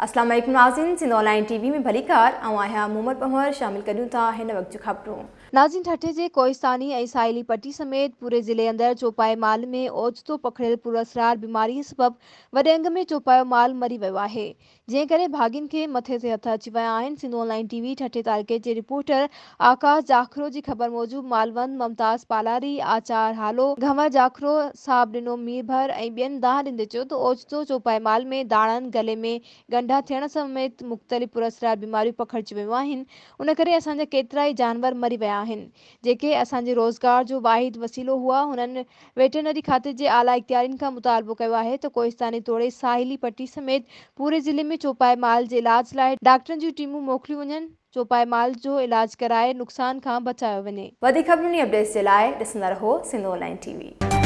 اسلام عليڪم ناظرين Sindh online T V ۾ ڀليڪار آئون آهيان محمد پنهور شامل ڪريون ٿا هن وقت جون خبرون. ناظرين ٺٽي جي ڪوهستاني ۽ ساحلي پٽي سميت پوري ضلعي اندر چوپائي مال ۾ اوچتو پکڙيل پراسرار بيماري سبب وڏي انگ ۾ چوپايو مال مري ويو آهي جنهن ڪري ڀاڳين کي مٿي تي هٿ اچي ويا آهن. Sindh online T V Thatta تعلقي جي رپورٽر آڪاش جاکرو جي خبر موجب مالوند ممتاز پالاري، آچار هالو، گهنور جاکرو، صاحب ڏنو ميربحر ۽ ٻين دانهن ڏيندي چيو ته اوچتو چوپائي مال ۾ داڻن، گلي ۾ ڳنڍا ٿيڻ سميت مختلف پراسرار بيماريون پکڙجي ويون آهن ان ڪري اسان جا ڪيترائي جانور مري ويا آهن جيڪي اسان جي روزگار جو واحد وسيلو هئا هنن ويٽرنري کاتي جي اعليٰ اختيارين کان مطالبو ڪيو آهي ته ڪوهستاني توڙي ساحلي پٽي سميت پوري ضلعي ۾ چوپائي مال جي علاج لاء ڊاڪٽرن جون ٽيمون موڪليون وڃن، چوپائي مال جو علاج ڪرائي نقصان کان بچايو وڃي. وڌيڪ خبرن ۽ اپڊيٽس جي لاء ڏسندا رهو Sindh online T V.